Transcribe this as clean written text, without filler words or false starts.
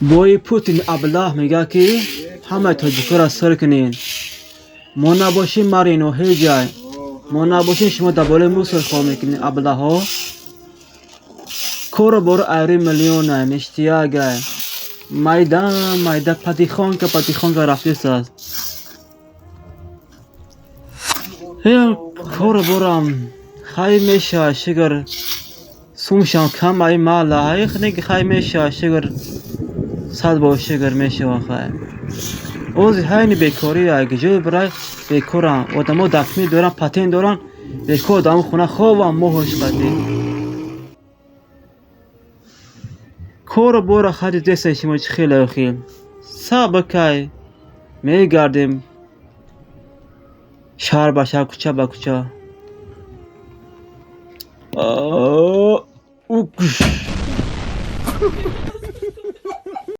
Бои Путин аблаҳ мегӯяд, ки ҳамаи тоҷикоро сир кунед. Мо набошем, марино ҳеҷ ҷай. Мо набошем, шумо дар болои мусор хоб мекунед, аблаҳо. Кору бору айри миллиона ништиягай. Майда майда, потихоньку потихоньку рафтисааст. Кору борам хай мешавад, шукр. Сумшам кам ай мала ай неки хай мешавад, шукр. Сад бор шукр, мешавад хай. Ози ҳайни бекорӣ ай, ҷое бирай, бекорам. Одамо документ доранд, патент доранд, бекор дар хона хобам моҳуш қадӣ. Кору бора хади дестаи шумо чӣ хеле хел. Сабр кай, мегардем шаҳр ба шаҳр, кӯча ба кӯча.